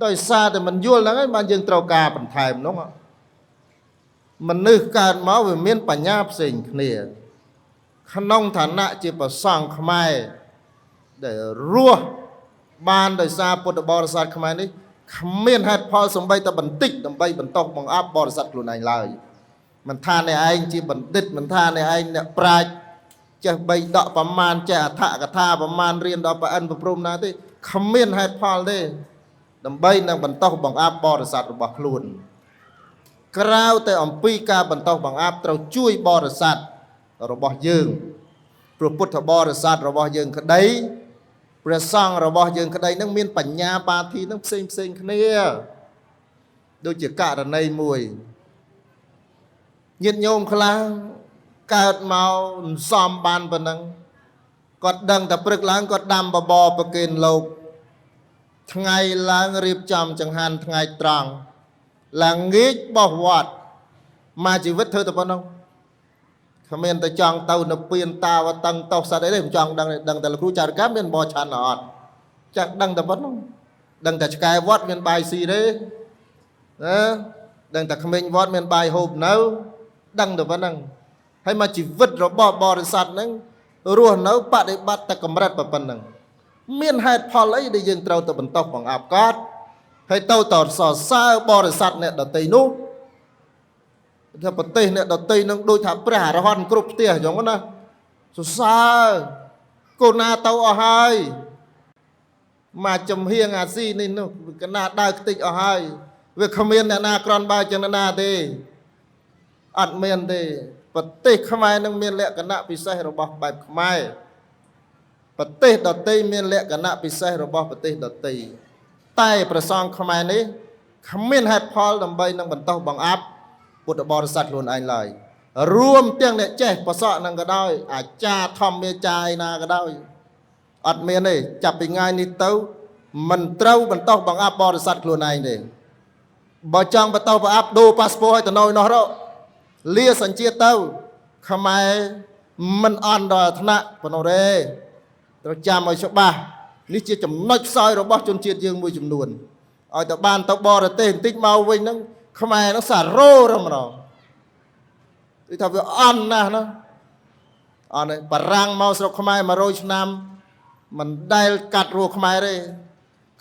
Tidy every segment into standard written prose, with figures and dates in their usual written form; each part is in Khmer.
ដោយសារតែមិនយល់ហ្នឹងឯងបានយើងត្រូវការបន្ថែមនោះមនុស្សកើតមកវាមានបញ្ញាផ្សេងគ្នាក្នុងឋានៈជាប្រសង់ខ្មែរដែលរស់បានដោយសារពុទ្ធបរិស័ទខ្មែរនេះគ្មានហេតុផលសំបីតែបន្តិចដើម្បីបន្តបង្អាប់បរិស័ទខ្លួនឯងឡើយមិនថាអ្នកឯងជាបណ្ឌិតមិនថាអ្នកឯងអ្នកប្រាជ្ញចេះបីដកប្រមាណចេះអដ្ឋកថាប្រមាណរៀនដល់ប្រអិនប្រព្រំណាទេគ្មានហេតុផលទេដើម្បីនឹងបន្តបង្អាប់បរិស័ទរបស់ខ្លួនក្រៅតែអំពីការបន្តបង្អាប់ត្រូវជួយបរិស័ទរបស់យើងព្រោះពុទ្ធបរិស័ទរបស់យើងក្តីព្រះសង្ឃរបស់យើងក្តីនឹងមានបញ្ញាបាធិនឹងផ្សេងផ្សេងគ្នាដូចជាករណីមួយញាតិញោមខ្លះកើតមកសំបានប៉ុណ្ណឹងគាត់ដឹងតែព្រឹកឡើងគាត់ដាំបបរប្រគេនលោកថ្ងៃឡើងរៀបចំចង្ហាន់ថ្ងៃត្រង់ឡើងងាកបោះវត្តមកជីវិតធ្វើតែប៉ុណ្ណឹងគ្មានតែចង់ទៅនៅពៀនតាវតឹងតោសសត្វអីទេមិនចង់ដឹងដឹងតែលោកគ្រូចារកម្មមានបឆាន់អត់ចាក់ដឹងតែប៉ុណ្ណឹងដឹងតែឆ្កែវត្តមានបាយស៊ីទេណាដឹងតែក្មេងវត្តមានបាយហូបនៅដឹងតែប៉ុណ្ណឹងហើយមកជីវិតរបស់បរិស័ទហ្នឹងរស់នៅបដិបត្តិតែកម្រិតប៉ុណ្ណឹងមានហេតុផលអីដែលយើងត្រូវទៅបន្តបង្អាប់គាត់ហើយទៅតសរសើរបរិស័ទអ្នកដតីនោះថាប្រទេសអ្នកដតីនឹងដូចថាព្រះអរហន្តគ្រប់ផ្ទះអញ្ចឹងណាសរសើរកូនណាទៅអស់ហើយមកចំហៀងអាស៊ីនេះនោះកណាដើរខ្ទេចអស់ហើយវាគ្មានអ្នកណាក្រន់បើជាងអ្នកណាទេអត់មានទេប្រទេសខ្មែរនឹងមានលក្ខណៈពិសេសរបស់បែបខ្មែរប្រទេសដទៃមានលក្ខណៈពិសេសរបស់ប្រទេសដទៃតែប្រសងខ្មែរនេះគ្មានហេតុផលដើម្បីនឹងបន្តបង្អាប់ពុទ្ធបរិស័ទខ្លួនឯងឡើយរួមទាំងអ្នកចេះប្រសក់នឹងក៏ដោយអាចារ្យធម្មាចារ្យឯណាក៏ដោយអត់មានទេចាប់ពីថ្ងៃនេះទៅមិនត្រូវបន្តបង្អាប់បរិស័ទខ្លួនឯងទេបើចង់បន្តបង្អាប់ដូរប៉ាសពតឲ្យទៅនៅនោះរកលាសញ្ជាតិទៅខ្មែរមិនអន់ដល់ថ្នាក់ប៉ុណ្ណោះទេត្រូវចាំឲ្យច្បាស់នេះជាចំណុចខ្សោយរបស់ជនជាតិយើងមួយចំនួនឲ្យទៅបានទៅបរទេសបន្តិចមកវិញហ្នឹងខ្មែរហ្នឹងសារ៉ូរម្ដងគឺថាវាអន់ណាស់ណាអន់ទេបារាំងមកស្រុកខ្មែរ100ឆ្នាំមិនដែលកាត់រស់ខ្មែរទេ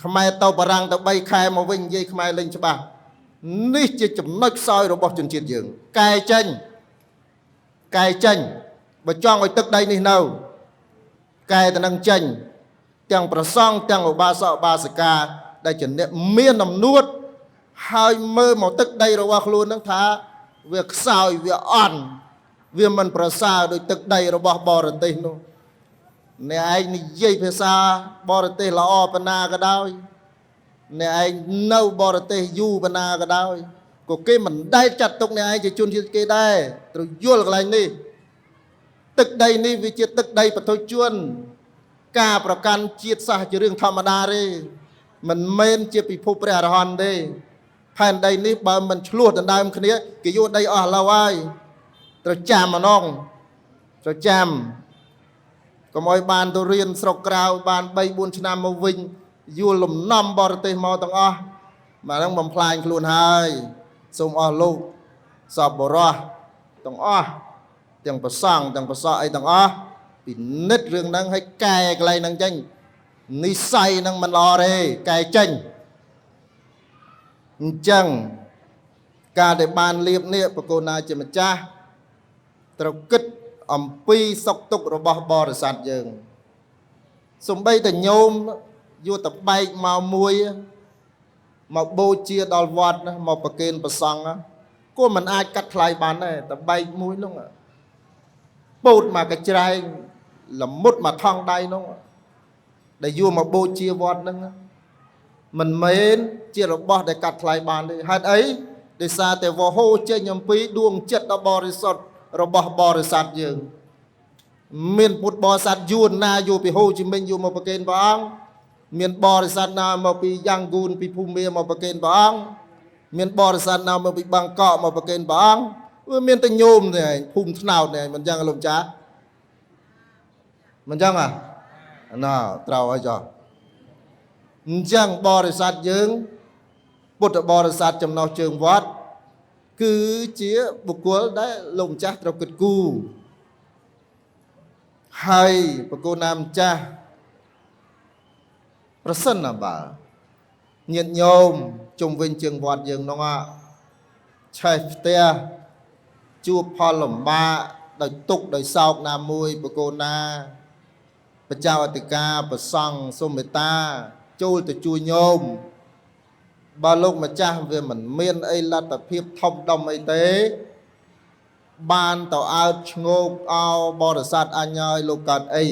ខ្មែរទៅបារាំងទៅ3ខែមកវិញនិយាយខ្មែរលេងច្បាស់នេះជាចំណុចខ្សោយរបស់ជនជាតិយើងកែចេញកែចេញបើចង់ឲ្យទឹកដីនេះនៅកែទៅនឹងចេញទាំងប្រសង់ទាំងឧបាសកឧបាសិកាដែលជាអ្នកមានអំនួតហើយមើលមកទឹកដីរបស់ខ្លួននឹងថាវាខ្សោយវាអន់វាមិនប្រសើរដោយទឹកដីរបស់បរទេសនោះអ្នកឯងនិយាយភាសាបរទេសល្អប៉ុណ្ណាក៏ដោយអ្នកឯងនៅបរទេសយូរប៉ុណ្ណាក៏ដោយក៏គេមិនដែលចាត់ទុកអ្នកឯងជាជនជាតិគេដែរត្រូវយល់កន្លែងនេះទឹកដីនេះវាជាទឹកដីបទុជនការប្រកាន់ជាតិសាសន៍ជារឿងធម្មតាទេមិនមែនជាពិភពព្រះអរហន្តទេផែនដីនេះបើមិនឆ្លោះដណ្ដើមគ្នាគេយកដីអស់ឥឡូវហើយត្រូវចាំម្ដងត្រូវចាំកុំឲ្យបានទៅរៀនស្រុកក្រៅបាន3 4ឆ្នាំមកវិញយួរលំនាំបរទេសមកទាំងអស់មកហ្នឹងបំផ្លាញខ្លួនហើយសូមអស់លោកសពបរោះទាំងអស់ទាំងប្រសង់ទាំងប្រសក់អីទាំងអស់ពិនិត្យរឿងហ្នឹងឲ្យកែកន្លែងហ្នឹងចេញនិស័យហ្នឹងមិនល្អទេកែចេញអញ្ចឹងការដែលបានលៀបនេះប្រគោណាជាម្ចាស់ត្រូវគិតអំពីសុខទុក្ខរបស់បរិស័ទយើងសំបីតែញោមយកតបែកមកមួយមកបូជាដល់វត្តណាមកប្រគេនព្រះសង្ឃណាគួរមិនអាចកាត់ថ្លៃបានដែរតបែកមួយនោះពោតមកកច្រែងលមុតមកថងដៃនោះដែលយកមកបូជាវត្តហ្នឹងមិនមែនជារបស់ដែលកាត់ថ្លៃបានទេហេតុអីដោយសារតែវហូរចេញអំពីដួងចិត្តដ៏បរិសុទ្ធរបស់បរិស័ទយើងមានពុទ្ធបរិស័ទយួនណាយកពីហូជីមិញយកមកប្រគេនព្រះអង្គមានបរិស័ទណាមកពីយ៉ាងហ្គូនពីភូមាមកប្រគេនព្រះអង្គមានបរិស័ទណាមកពីបាងកកមកប្រគេនព្រះអង្គវាមានតែញោមទេឯងភូមិថ្នោតទេឯងមិនចឹងលោកចាមិនចឹងអាណាត្រូវហើយចុះអញ្ចឹងបរិស័ទយើង ពុទ្ធបរិស័ទចំណុះជើងវត្តគឺជាបុគ្គលដែលលោកម្ចាស់ត្រូវគិតគូរហើយបកគោណាម្ចាស់ប្រសិនណាបើញាតិញោមជុំវិញជើងវត្តយើងនោះឆេះផ្ទះជួបផលលំបាកដោយទុកដោយសោកណាមួយបកគោណាបច្ចោអធិការប្រសង់សូមមេត្តាចូលទៅជួយញោមបើលោកម្ចាស់វាមិនមានអីលទ្ធភាពធំដុំអីទេបានទៅអើតឈ្ងោកអោបរិស័ទអញហើយលោកកើតអី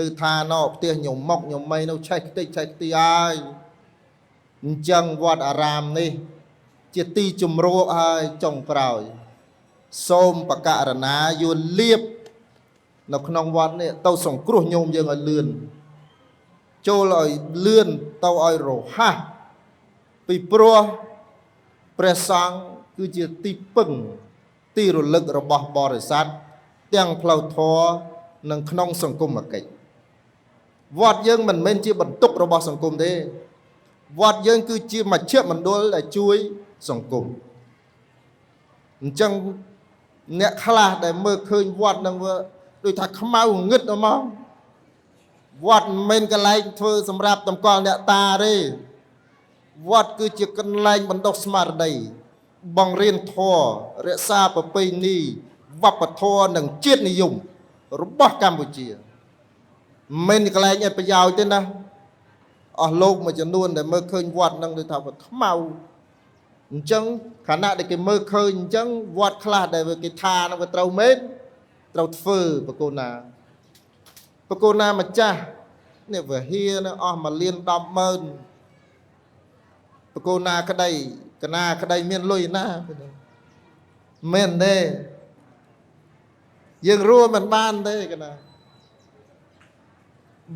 ឬថាណោផ្ទះញោមមកញោមមីនៅឆេះខ្ទេចឆេះខ្ទីហើយអញ្ចឹងវត្តអារាមនេះជាទីជំរកហើយចុងក្រោយសូមបកករណាយួនលៀបនៅក្នុងវត្តនេះទៅសង្គ្រោះញោមយើងឲ្យលឿនចូលឲ្យលឿនទៅឲ្យរហ័សពីព្រោះព្រះសង្ឃគឺជាទីពឹងទីរលឹករបស់បរិស័ទទាំងផ្លូវធម៌និងក្នុងសង្គមកិច្ចវត្តយើងមិនមែនជាបន្ទុករបស់សង្គមទេវត្តយើងគឺជាមជ្ឈមណ្ឌលដែលជួយសង្គមអញ្ចឹងអ្នកខ្លះដែលមើលឃើញវត្តនឹងវាដូចថាខ្មៅងឹតហ្មងវត្តមិនមែនកន្លែងធ្វើសម្រាប់តម្កល់អ្នកតាទេវត្តគឺជាកន្លែងបណ្ដុះស្មារតីបង្រៀនធម៌រក្សាប្រពៃណីវប្បធម៌និងជាតិនិយមរបស់កម្ពុជាមិនមែនកន្លែងឲ្យប្រយោជន៍ទេណាអស់លោកមួយចំនួនដែលមើលឃើញវត្តនឹងដូចថាវាខ្មៅអញ្ចឹងខណៈដែលគេមើលឃើញអញ្ចឹងវត្តខ្លះដែលគេថានឹងវាត្រូវមែនត្រូវធ្វើបកូណាបកូណាម្ចាស់នេះវិហារនឹងអស់1លាន100000បកូណាក្តីកណាក្តីមានលុយណាមែនទេយើងរួមមិនបានទេកណា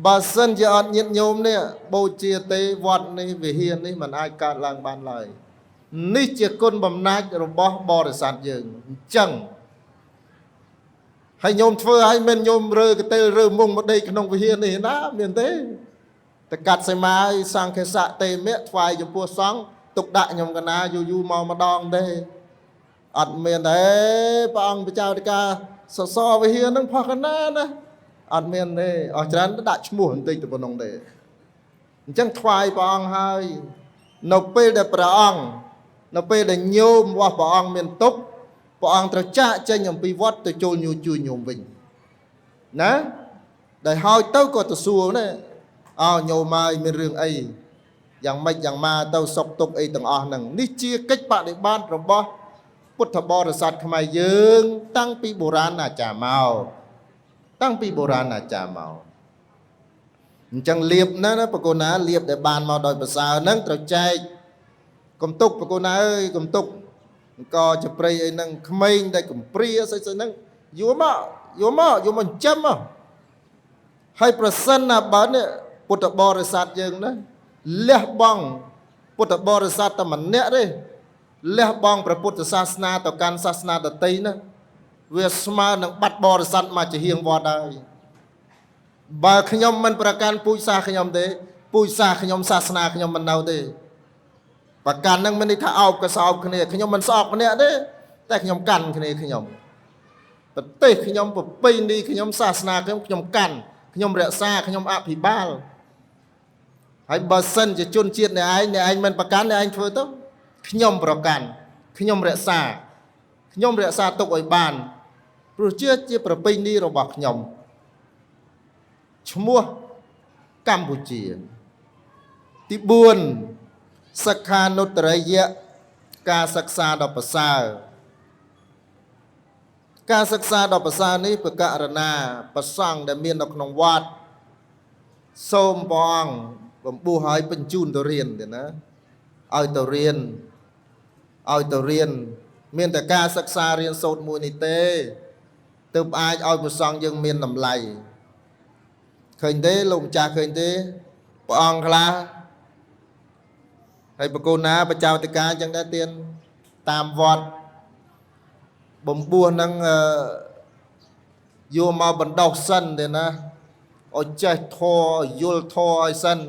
បើសិនជាអត់ញាតញោមនេះបូជាទេវត្តនេះវិហារនេះមិនអាចកើតឡើងបានឡើយនេះជាគុណបំណាច់របស់បរិស័ទយើងអញ្ចឹងហើយញោមធ្វើឲ្យមិនញោមរើកទេលរើមុងមកដេកក្នុងវិហារនេះណាមានទេតែកាត់សីមាឲ្យសង្ឃេសៈទេមៈថ្វាយចំពោះសង្ឃទុកដាក់ខ្ញុំកណាយូរយូរមកម្ដងទេអត់មានទេព្រះអង្គបច្ចោធិការសសរវិហារនឹងផុសកណាណាអត់មានទេអស់ច្រើនដាក់ឈ្មោះបន្តិចទៅប៉ុណ្ណឹងទេអញ្ចឹងថ្វាយព្រះអង្គហើយនៅពេលដែលព្រះអង្គនៅពេលដែលញោមរបស់ព្រះអង្គមានទុក្ខព្រះអង្គត្រូវចាកចេញអំពីវត្តទៅចូលញូជួយញោមវិញណាដែលហើយទៅក៏ទៅសួរណាអោញោមហើយមានរឿងអីយ៉ាងម៉េចយ៉ាងម៉ាទៅសុកទុកអីទាំងអស់ហ្នឹងនេះជាកិច្ចបដិបត្តិរបស់ពុទ្ធបរិស័ទខ្មែរយើងតាំងពីបុរាណអាចារ្យមកតាំងពីបុរាណអាចារ្យមកអញ្ចឹងលៀបណាណាបកូណាលៀបដែលបានមកដោយប្រសើរហ្នឹងត្រូវចែកកុំទុកបកូណាអើយកុំទុកអង្គចប្រៃអីហ្នឹងក្មេងដែលកំព្រាស្អីស្អីហ្នឹងយកមកយកមកយកមកចិញ្ចឹមមកហើយប្រសិនណាបើនេះពុទ្ធបរិស័ទយើងណាលះបង់ពុទ្ធបរិស័ទតែម្នាក់ទេលះបង់ព្រះពុទ្ធសាសនាទៅកាន់សាសនាដទៃណាវាស្មើនឹងបាត់បរិស័ទមកជាហៀងវត្តហើយបើខ្ញុំមិនប្រកាន់ពូជសាសន៍ខ្ញុំទេពូជសាសន៍ខ្ញុំសាសនាខ្ញុំមិននៅទេប្រកាន់នឹងមិនន័យថាអោបក៏សោបគ្នាខ្ញុំមិនស្អប់គ្នាទេតែខ្ញុំកាន់គ្នាខ្ញុំប្រទេសខ្ញុំប្រពៃណីខ្ញុំសាសនាខ្ញុំខ្ញុំកាន់ខ្ញុំរក្សាខ្ញុំអភិបាលហើយបើសិនជាជនជាតិអ្នកឯងអ្នកឯងមិនប្រកាន់អ្នកឯងធ្វើទៅខ្ញុំប្រកាន់ខ្ញុំរក្សាខ្ញុំរក្សាទុកឲ្យបានព្រោះជាប្រពៃណីរបស់ខ្ញុំឈ្មោះកម្ពុជាទី4សិក្ខានុត្តរិយៈការសិក្សាដ៏ប្រសើរការសិក្សាដ៏ប្រសើរនេះប្រករណាប្រសង់ដែលមាននៅក្នុងវត្តសូមព្រះអង្គបំពោះឲ្យបញ្ជូនទៅរៀនទេណាឲ្យទៅរៀនឲ្យទៅរៀនមានតែការសិក្សារៀនសូត្រមួយនេះទេទើបអាចឲ្យព្រះសង្ឃយើងមានតម្លៃឃើញទេលោកម្ចាស់ឃើញទេព្រះអង្គខ្លះហើយបកូនណាបច្ចោតិកាអញ្ចឹងដែរទៀនតាមវត្តបំពោះនឹងយកមកបណ្ដោះសិនទេណាឲ្យចេះធម៌យល់ធម៌ឲ្យសិន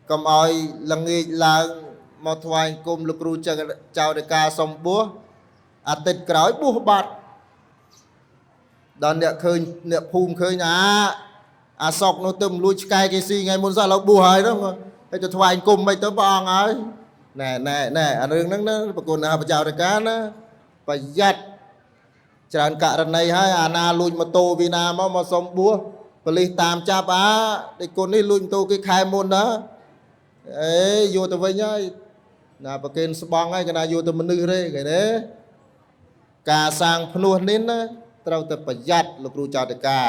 កុំឲ្យល្ងាចឡើង មកថ្វាយគុំលោកគ្រូចៅរិកាសុំបួសអាទិត្យក្រោយបួសបាត់ដល់អ្នកឃើញអ្នកភូមិឃើញអាសុកនោះទៅមលួចឆ្កែគេស៊ីថ្ងៃមុនសោះឥឡូវបួសហើយនោះហើយទៅថ្វាយគុំមិនទៅព្រះអង្គហើយណែណែណែអារឿងហ្នឹងណាប្រគុណណាព្រះចៅរិកាណាប្រយ័ត្នច្រើនករណីហើយអាណាលួចម៉ូតូពីណាមកសុំបួសប៉ូលីសតាមចាប់អាដេកគុណនេះលួចម៉ូតូគេខែមុនណាអេយកទៅវិញហើយណាប្រគេនស្បង់ហើយកណាយកទៅមនុស្សទេគេទេការសាងភ្នោះនេះណាត្រូវតែប្រយ័ត្នលោកគ្រូចៅតកា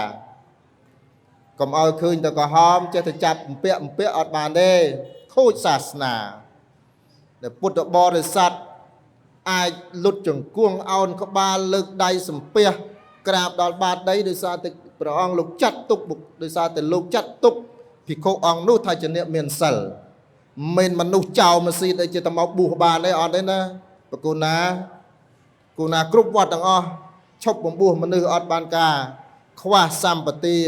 កុំឲ្យឃើញតែក្រហមចេះតែចាប់អំពាក់អំពាក់អត់បានទេខូចសាសនាដែលពុទ្ធបរិស័ទអាចលុតជង្គង់អោនក្បាលលើកដៃសំពះក្រាបដល់បាតដីដោយសារតែព្រះអង្គលោកចាត់ទុកដោយសារតែលោកចាត់ទុកភិក្ខុអង្គនោះថាជាអ្នកមានសិលមិនមនុស្សចោលមកស៊ីដែលជាតែមកបួសបានទេអត់ទេណាប្រគុណណាគុណណាគ្រប់វត្តទាំងអស់ឈប់បំពោះមនុស្សអត់បានការខ្វះសម្បទា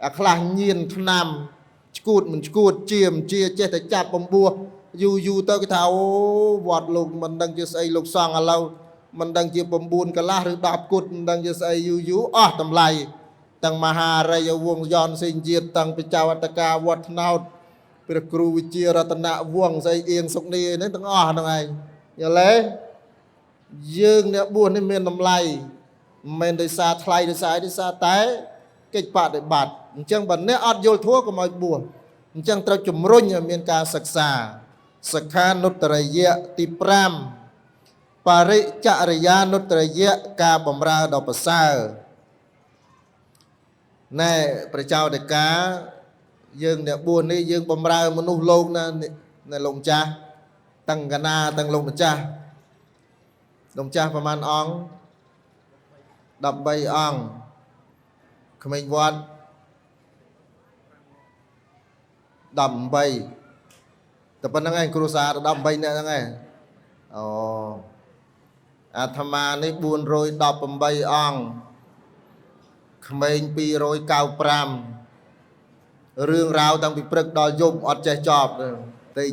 អាខ្លះញៀនថ្នាំឈួតមិនឈួតជាមិនជាចេះតែចាប់បំពោះយូរយូរទៅគេថាអូវត្តលោកមិនដឹងជាស្អីលោកសង្ឃឥឡូវមិនដឹងជា9កន្លះឬ10គុតមិនដឹងជាស្អីយូរយូរអស់តម្លៃទាំងមហារិយវង្សយ៉នសេងជាតិទាំងព្រះចៅអត្តកាវត្តថ្នោតព្រះគ្រូវិជារតនវង្សស្អីអៀងសុកនីនេះទាំងអស់ហ្នឹងឯងយល់ទេយើងអ្នកបួសនេះមានតម្លៃមិនមែនដោយសារថ្លៃដោយសារអីដោយសារតែកិច្ចបដិបត្តិអញ្ចឹងបើអ្នកអត់យល់ធម៌កុំឲ្យបួសអញ្ចឹងត្រូវជំរុញឲ្យមានការសិក្សាសិក្ខានុត្តរិយៈទី5បរិចរិយានុត្តរិយៈការបម្រើដ៏ប្រសើរណែព្រះចៅតកាយើងអ្នកបួសនេះយើងបំរើមនុស្សលោកណាណែលោកម្ចាស់ទាំងកណាទាំងលោកម្ចាស់លោកម្ចាស់ប្រហែលអង្គ13អង្គក្មេងវត្ត18តែប៉ុណ្្នឹងឯងគ្រួសារ18នាក់ហ្នឹងឯងអូអាត្មានេះ418អង្គក្មេង295រឿងរ៉ាវតាំងពីព្រឹកដល់យប់អត់ចេះចប់តិច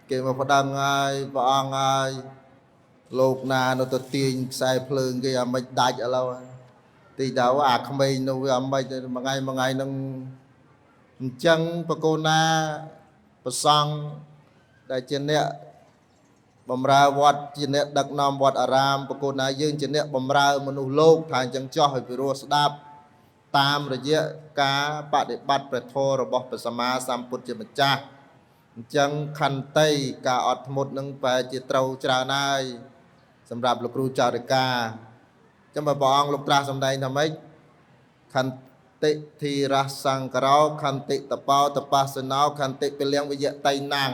គេមកផ្ដឹងហើយព្រះអង្គហើយលោកណានៅទៅទាញខ្សែភ្លើងគេអាមិនដាច់ឥឡូវតិចទៅអាក្មេងនោះវាអាមិនមួយថ្ងៃមួយថ្ងៃនឹងអញ្ចឹងប្រកូនណាប្រសង់ដែលជាអ្នកបំរើវត្តជាអ្នកដឹកនាំវត្តអារាមប្រកូនណាយើងជាអ្នកបំរើមនុស្សលោកថាអញ្ចឹងចោះឲ្យពិរោះស្ដាប់តាមរយៈការបដិបត្តិព្រះធម៌របស់ព្រះសម្មាសម្ពុទ្ធជាម្ចាស់អញ្ចឹងខន្តីការអត់ធ្មត់នឹងបែរជាត្រូវច្រើនហើយសម្រាប់លោកគ្រូចារិកាចាំបើព្រះអង្គលោកត្រាស់សម្ដែងថាម៉េចខន្តិធីរៈសង្ករោខន្តិតបោតបស្សណោខន្តិពលៀងវិយតៃណាំង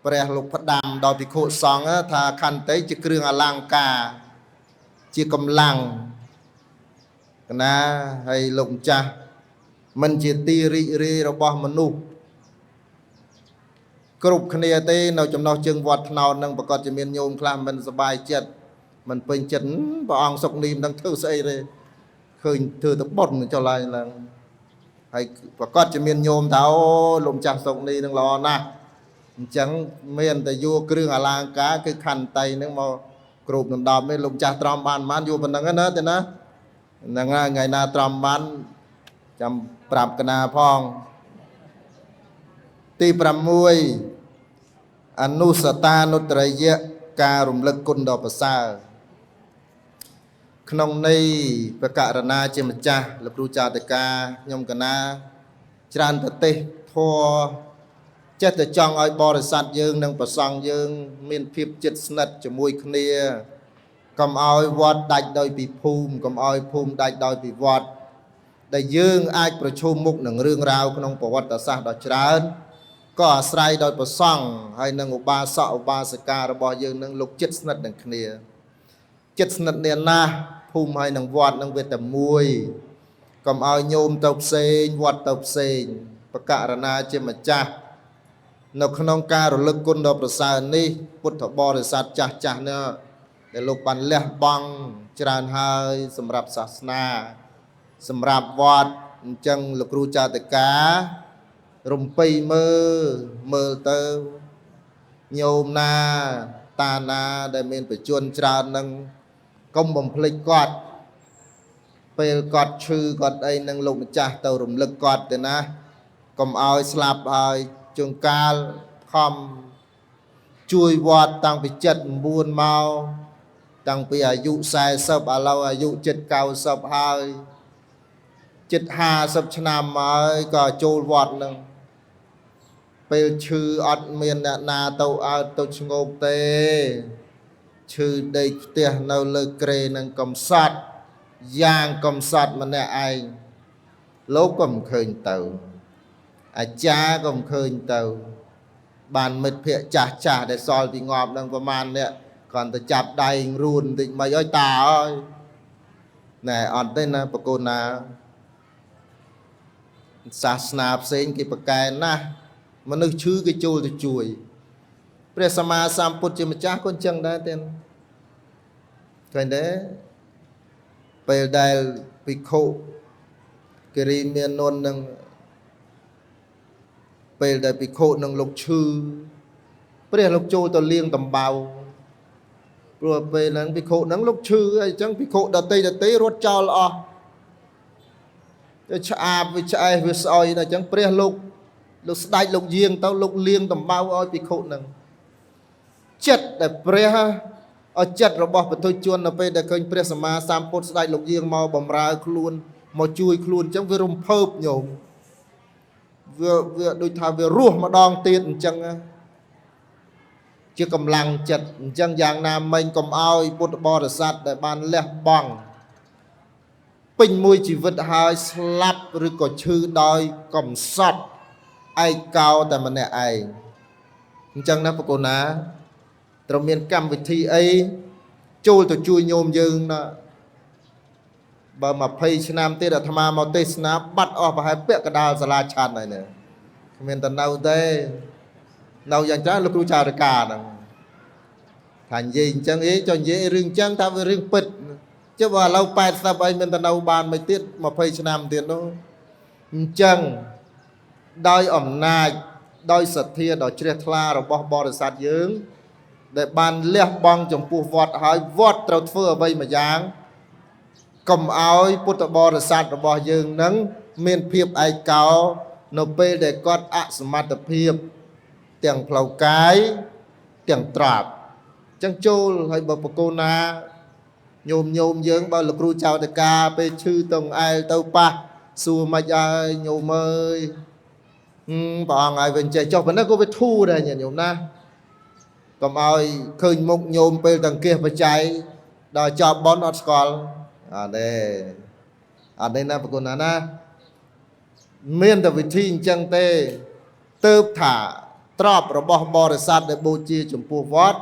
ព្រះលោកផ្ដាំដល់ភិក្ខុសង្ឃថាខន្តីជាគ្រឿងអលង្ការជាកម្លាំងកណាហើយលោកម្ចាស់មិនជាទីរីករាយរបស់មនុស្សគ្រប់គ្នាទេនៅចំណោះជើងវត្តថ្នោតនឹងប្រកាសជាមានញោមខ្លះមិនសប្បាយចិត្តមិនពេញចិត្តព្រះអង្គសុកនីមិនដឹងធ្វើស្អីទេឃើញធ្វើទៅបុនចុះឡើងឡើងហើយប្រកាសជាមានញោមថាអូលោកម្ចាស់សុកនីនឹងល្អណាស់អញ្ចឹងមានតែយកគ្រឿងអលង្ការគឺខន្តីនឹងមកគ្រប់ដណ្ដប់នេះលោកម្ចាស់ទ្រាំបានបានយកប៉ុណ្្នឹងណាទេណាហ្នឹងហើយថ្ងៃណាទ្រាំបានចាំប្រាប់កណាផងទី6អនុសតានុត្តរិយៈការរំលឹកគុណដ៏ប្រសើរក្នុងន័យប្រករណាជាម្ចាស់លោកគ្រូចាតិកាខ្ញុំកណាច្រើនប្រទេសធัวចេះតែចង់ឲ្យបរិស័ទយើងនិងប្រសង់យើងមានភាពជិតស្និទ្ធជាមួយគ្នាកុំឲ្យវត្តដាច់ដោយពីភូមិកុំឲ្យភូមិដាច់ដោយពីវត្តដែលយើងអាចប្រឈមមុខនឹងរឿងរ៉ាវក្នុងប្រវត្តិសាស្ត្រដ៏ច្រើនក៏អាស្រ័យដោយប្រសង់ហើយនឹងឧបាសកឧបាសិការបស់យើងនឹងលោកជិតស្និទ្ធនឹងគ្នាជិតស្និទ្ធគ្នាណាស់ភូមិហើយនឹងវត្តនឹងវាតែមួយកុំឲ្យញោមទៅផ្សេងវត្តទៅផ្សេងបករណាជាម្ចាស់នៅក្នុងការរលឹកគុណដ៏ប្រសើរនេះពុទ្ធបរិស័ទចាស់ចាស់នេះដែលលោកបានលះបង់ច្រើនហើយសម្រាប់សាសនាសម្រាប់វត្តអញ្ចឹងលោកគ្រូចាតិការំពៃមើលទៅ ញោមណាតាណាដែលមានបជនច្រើននឹងកុំបំភ្លេចគាត់ពេលគាត់ឈឺគាត់អីនឹងលោកម្ចាស់ទៅរំលឹកគាត់ទៅណាកុំឲ្យស្លាប់ហើយជួនកាលខំជួយវត្តតាំងពី79មកតាំងពីអាយុ40ឥឡូវអាយុជិត90ហើយជិត50ឆ្នាំហើយក៏ចូលវត្តនឹងពេលឈឺអត់មានអ្នកណាទៅអើតទៅឈ្ងោកទេឈឺដេកផ្ទះនៅលើគ្រែនឹងកំសត់យ៉ាងកំសត់ម្នាក់ឯងលោកក៏មិនឃើញទៅអាចារ្យក៏មិនឃើញទៅបានមិត្តភក្តិចាស់ចាស់ដែលសល់ពីងាប់នឹងប្រមាណអ្នកគ្រាន់តែចាប់ដៃរួនបន្តិចមិនអើយតាអើយណែអត់ទេណាប្រកូនណាសាសនាផ្សេងគេប្រកែណាស់មនុស្សឈឺគេចូលទៅជួយព្រះសម្មាសម្ពុទ្ធជាម្ចាស់ក៏អញ្ចឹងដែរទេឃើញទេពេលដែលភិក្ខុគិរីមាននន្ទនឹងពេលដែលភិក្ខុនឹងលោកឈឺព្រះលោកចូលទៅលាងដំបៅព្រោះពេលហ្នឹងភិក្ខុហ្នឹងលោកឈឺអីចឹងភិក្ខុដតីរត់ចោលអស់ទៅឆ្អាបវាឆ្អេះវាស្អុយដល់ចឹងព្រះលោកស្ដេចលោកយាងទៅលោកលាងដំបៅឲ្យភិក្ខុហ្នឹងចិត្តដែលព្រះឲ្យចិត្តរបស់បុថុជននៅពេលដែលឃើញព្រះសម្មាសម្ពុទ្ធស្ដេចលោកយាងមកបំរើខ្លួនមកជួយខ្លួនអញ្ចឹងវារំភើបញោមវាដូចថាវារស់ម្ដងទៀតអញ្ចឹងជាកម្លាំងចិត្តអញ្ចឹងយ៉ាងណាមិញកុំឲ្យពុទ្ធបរិស័ទដែលបានលះបង់ពេញមួយជីវិតហើយស្លាប់ឬក៏ឈឺដោយកំសត់ឯកោតែម្នាក់ឯងអញ្ចឹងណាប្រកូនណាត្រូវមានកម្មវិធីអីចូលទៅជួយញោមយើងណាបើ20ឆ្នាំទៀតអាត្មាមកទេសនាបាត់អស់ប្រហែលពាក់កណ្ដាលសាលាឆាន់ហើយនេះគ្មានតែនៅទេនៅយ៉ាងច្រើនលោកគ្រូចារិកាហ្នឹងថានិយាយអញ្ចឹងអីចុះនិយាយរឿងអញ្ចឹងថាវារឿងពិតចុះបើឥឡូវ80អីមានតែនៅបានមិនទៀត20ឆ្នាំទៀតនោះអញ្ចឹងដោយអំណាចដោយសទ្ធាដ៏ជ្រះថ្លារបស់បរិស័ទយើងដែលបានលះបង់ចំពោះវត្តហើយវត្តត្រូវធ្វើអ្វីមួយយ៉ាងកុំឲ្យពុទ្ធបរិស័ទរបស់យើងនឹងមានភាពឯកោនៅពេលដែលគាត់អសមត្ថភាពទាំងផ្លូវកាយទាំងទ្រព្យអញ្ចឹងចូលហើយបើប្រកូនណាញោមយើងបើលោកគ្រូចៅតកាពេលឈឺទៅអែលទៅប៉ះសួរមិនឲ្យញោមអើយព្រះអង្គឲ្យវិញចេះចុះប៉ុណ្ណឹងក៏វាធូរដែរញាតិញោមណាកុំឲ្យឃើញមុខញោមពេលតង្គៀសបច្ច័យដល់ចប់បនអត់ស្គាល់អត់ទេអត់ទេណាប្រគុណណាណាមានតែវិធីអញ្ចឹងទេទៅថាទ្រព្យរបស់បរិស័ទដែលបូជាចំពោះវត្ត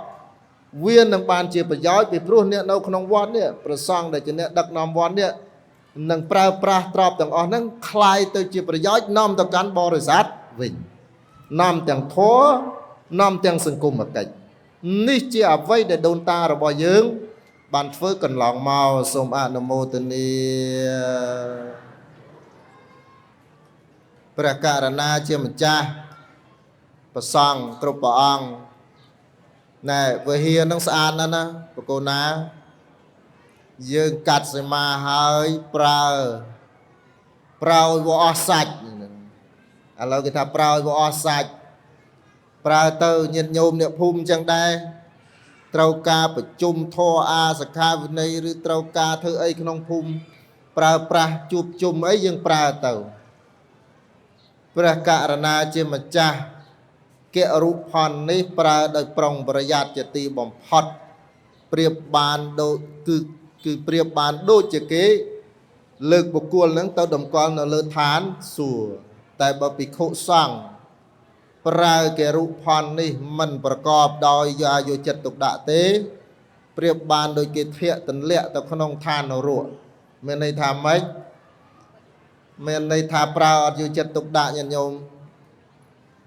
វានឹងបានជាប្រយោជន៍ពីព្រោះអ្នកនៅក្នុងវត្តនេះព្រះសង្ឃដែលជាអ្នកដឹកនាំវត្តនេះនឹងប្រើប្រាស់ទ្រព្យទាំងអស់ហ្នឹងคล้ายទៅជាប្រយោជន៍នាំទៅកាន់បរិស័ទវិញនាំទាំងធម៌នាំទាំងសង្គមកិច្ចនេះជាអ្វីដែលដូនតារបស់យើងបានធ្វើកន្លងមកសូមអនុមោទនាព្រះករណាជាម្ចាស់ព្រះសង្ឃគ្រប់ព្រះអង្គណែវិហារនឹងស្អាតណាស់ណាប្រកូនណាយើងកាត់សីមាហើយប្រើឲ្យវាអស់សាច់ឥឡូវគេថាប្រើឲ្យវាអស់សាច់ប្រើទៅញាតិញោមអ្នកភូមិអញ្ចឹងដែរត្រូវការប្រជុំធម៌អាសខាវិន័យឬត្រូវការធ្វើអីក្នុងភូមិប្រើប្រាស់ជួបជុំអីយើងប្រើទៅព្រះករណាជាម្ចាស់គរុផននេះប្រើដោយប្រុងប្រយ័ត្នជាទីបំផុតប្រៀបបានដូចគឺប្រៀបបានដូចជាគេលើកបុគ្គលនឹងទៅតម្កល់នៅលើឋានសួគ៌តែបើភិក្ខុសង្ឃប្រើគរុផននេះមិនប្រកបដោយយកចិត្តទុកដាក់ទេប្រៀបបានដូចគេធាក់ទន្លាក់ទៅក្នុងឋាននរកមានន័យថាម៉េចមានន័យថាប្រើអត់យកចិត្តទុកដាក់ញាតិញោម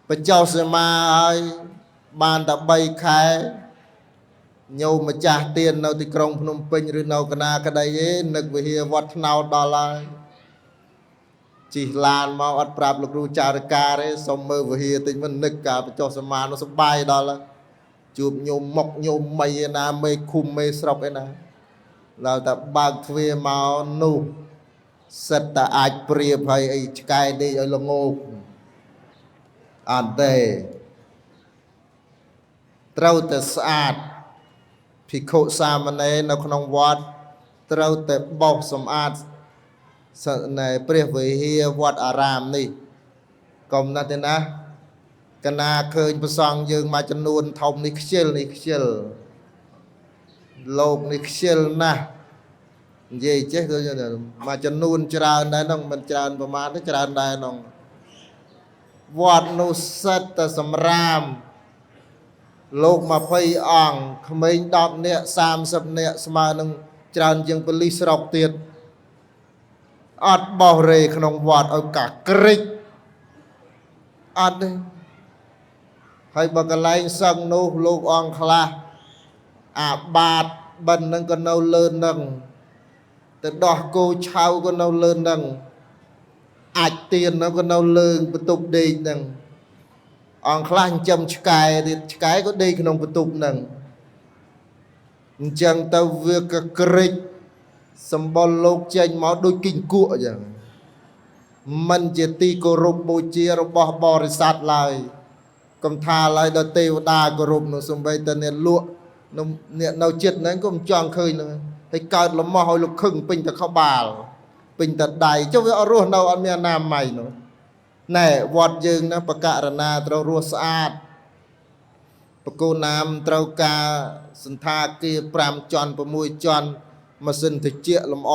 បញ្ចុះសីមាហើយបានតែ3ខែញោមម្ចាស់ទាននៅទីក្រុងភ្នំពេញឬនៅកណាក្តីឯងនឹកវិហារវត្តថ្នោតដល់ហើយជិះឡានមកអត់ប្រាប់លោកគ្រូចារិកាទេសុំមើលវិហារតិចមិននឹកការបញ្ចុះសមានោះសប្បាយដល់ ជួបញោមមុកញោមមីឯណាមេឃុំមេស្រុកឯណាដល់តែបើកទ្វារមកនោះសិតតែអាចព្រៀបហើយអីឆ្កែដេកឲ្យល្ងោកអត់ទេត្រូវតែស្អាតភិក្ខុសាមណេរនៅក្នុងវត្តត្រូវតែបោសសម្អាតនៅព្រះវិហារវត្តអារាមនេះកុំណាស់ទេណាកណាឃើញព្រះសង្ឃយើងមួយចំនួនធំនេះខ្ជិលនេះខ្ជិលលោកនេះខ្ជិលណាស់និយាយចេះទៅមួយចំនួនច្រើនដែរនោះមិនច្រើនប្រមាណទេច្រើនដែរនោះវត្តនោះសិតតែសម្រាមលោក20អង្គក្មេង10នាក់30នាក់ស្មើនឹងច្រើនជាងប៉ូលីសស្រុកទៀតអត់បោះរេក្នុងវត្តឲ្យកាក្រិចអត់ទេហើយបើកន្លែងសឹងនោះលោកអង្គខ្លះអាបាតបិណ្ឌនឹងក៏នៅលើនឹងទៅដោះគោឆៅក៏នៅលើនឹងអាចទៀននោះក៏នៅលើបន្ទប់ដេកនឹងអង្គខ្លះចិញ្ចឹមឆ្កែទៀតឆ្កែក៏ដេកក្នុងបន្ទប់នឹងអញ្ចឹងទៅវាក៏ក្រិចសម្បុរលោកចេញមកដូចគីងគក់អញ្ចឹងមិនជាទីគោរពបូជារបស់បរិស័ទឡើយកុំថាឡើយដល់ទេវតាគោរពនោះសំបីតែអ្នកលក់អ្នកនៅចិត្តហ្នឹងក៏មិនចង់ឃើញហ្នឹងហើយកើតលំោះឲ្យលោកខឹងពេញតែក្បាលពេញតែដៃចុះវាអត់រស់នៅអត់មានអនាម័យនោះណែវត្តយើងណាបករណាត្រូវរស់ស្អាតបកូនណាមត្រូវការសន្តាគារ5ជាន់6ជាន់ម៉ាស៊ីនត្រជាក់លម្អ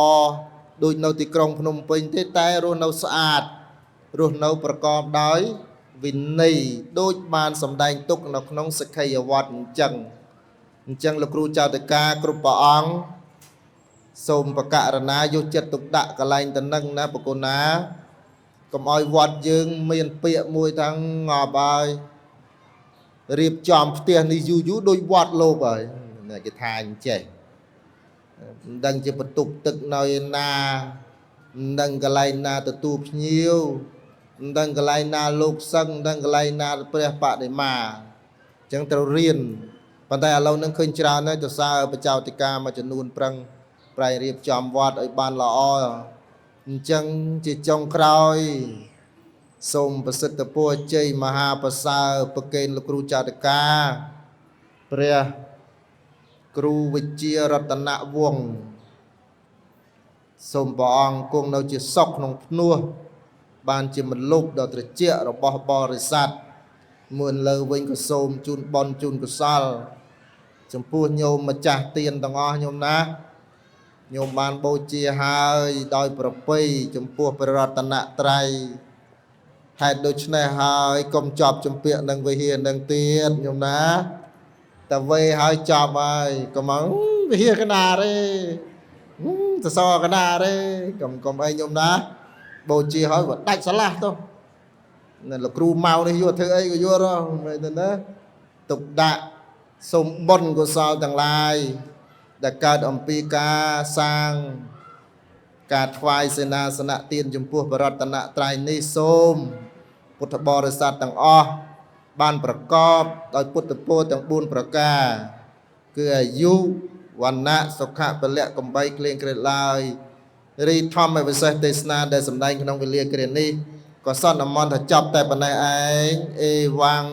ដូចនៅទីក្រុងភ្នំពេញទេតែរស់នៅស្អាតរស់នៅប្រកបដោយវិន័យដូចបានសម្ដែងទុកនៅក្នុងសិក្ខាវត្តអញ្ចឹងលោកគ្រូចៅតិកាគ្រប់ព្រះអង្គសូមបករណាយកចិត្តទុកដាក់កន្លែងតំណឹងណាបកូនណាកុំឲ្យវត្តយើងមានពាក្យមួយថាងាប់ហើយរៀបចំផ្ទះនេះយូរយូរដូចវត្តលោកហើយគេថាអញ្ចេះមិនដឹងជាបន្ទប់ទឹកនៅឯណាមិនដឹងកន្លែងណាទទួលភ្ញៀវមិនដឹងកន្លែងណាលោកសឹងមិនដឹងកន្លែងណាព្រះបដិមាអញ្ចឹងត្រូវរៀនប៉ុន្តែឥឡូវនឹងឃើញច្រើនហើយទៅសើបចៅតិកាមួយចំនួនប្រឹងប្រែងរៀបចំវត្តឲ្យបានល្អអញ្ចឹងជាចុងក្រោយសូមប្រសិទ្ធពរជ័យមហាប្រសើរប្រគេនលោកគ្រូចៅតិកាព្រះគ្រូវិជ្ជារតនវង្សសូមព្រះអង្គគង់នៅជាសុខក្នុងភ្នោះបានជាមលុបដ៏ត្រជាក់របស់បរិស័ទមួនលើវិញក៏សូមជូនបុណ្យជូនកុសលចំពោះញោមម្ចាស់ទានទាំងអស់ញោមណាញោមបានបូជាហើយដោយប្រពៃចំពោះព្រះរតនត្រ័យហេតុដូច្នេះហើយកុំចប់ជំពាក់នឹងវិហារនឹងទៀតញោមណាតែវេហើយចប់ហើយកុំមកវិហារកណាទេសសរកណាទេកុំអីញោមណាបូជាហើយក៏ដាច់ស្រឡះទៅលោកគ្រូមកនេះយកធ្វើអីក៏យល់មែនទេណាទុកដាក់សូមបុណ្យកុសលទាំងឡាយដែលកើតអំពីការសាងការថ្វាយសេនាសនៈទានចំពោះព្រះរតនត្រ័យនេះសូមពុទ្ធបរិស័ទទាំងអស់បានប្រកបដោយពុទ្ធពរទាំង4ប្រការគឺអាយុវណ្ណៈសុខៈពលៈកំបីគ្លៀងគ្រាតឡើយរីធម្មវិសេសទេសនាដែលសម្ដែងក្នុងវេលាគ្រានេះក៏សន្មតថាចប់តែប៉ុណ្ណេះឯងអេវ៉ាំង